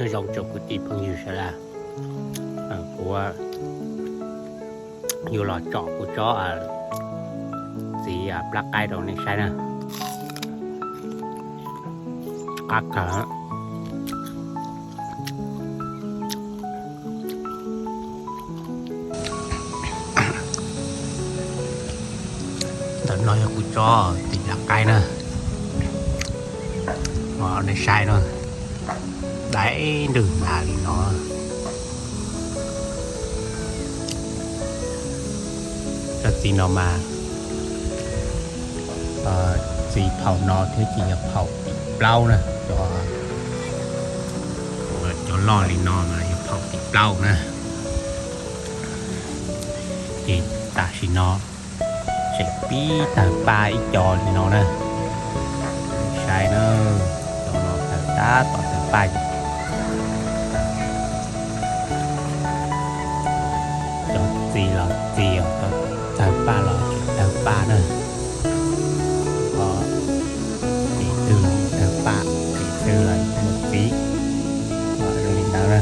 Nyob zoo tsoom kwv tij phooj ywg sawv daws, kuv yuav los tsom kuv tsob txiv plab qaib rau nej saib na. Qab kawg. Ntawm no yog kuv tsob txiv plab qaib na, nej saib na, daim nrwg nag li no. Cov txiv no mas, txiv phaum no thiab ces yog phaum tim plaub na, cov, cov loj li no mas yog phaum tim plaub na. Ces tam sim no tseem pib tawg paj ib co li no na. Saib na, cov no tawg tab tom tawg paj. Cov txiv los txiv os, cov tawg paj los tseem tawg paj na. Ces twg los tawg paj, ces twg los muaj txiv, zoo li ntawd na.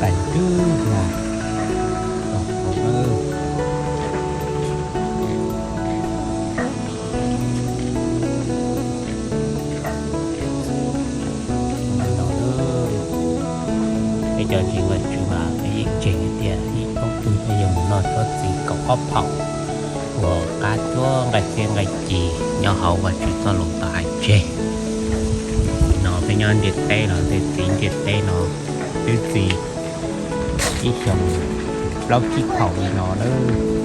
Daim nrwg nag. Peb cov ntseeg Vajtswv mas peb yeej ntseeg hais tias ib hnub twg peb yuav mus noj tsob txiv kaum ob phaum uas qab cuag nqaij txiab nqaij ci nyob hauv Vajtswv txoj lus tau hais tseg. No peb nyob ntiaj teb no, tej txiv ntiaj teb no twb txiv ib xyoos plaub tsib phaum li no lawm.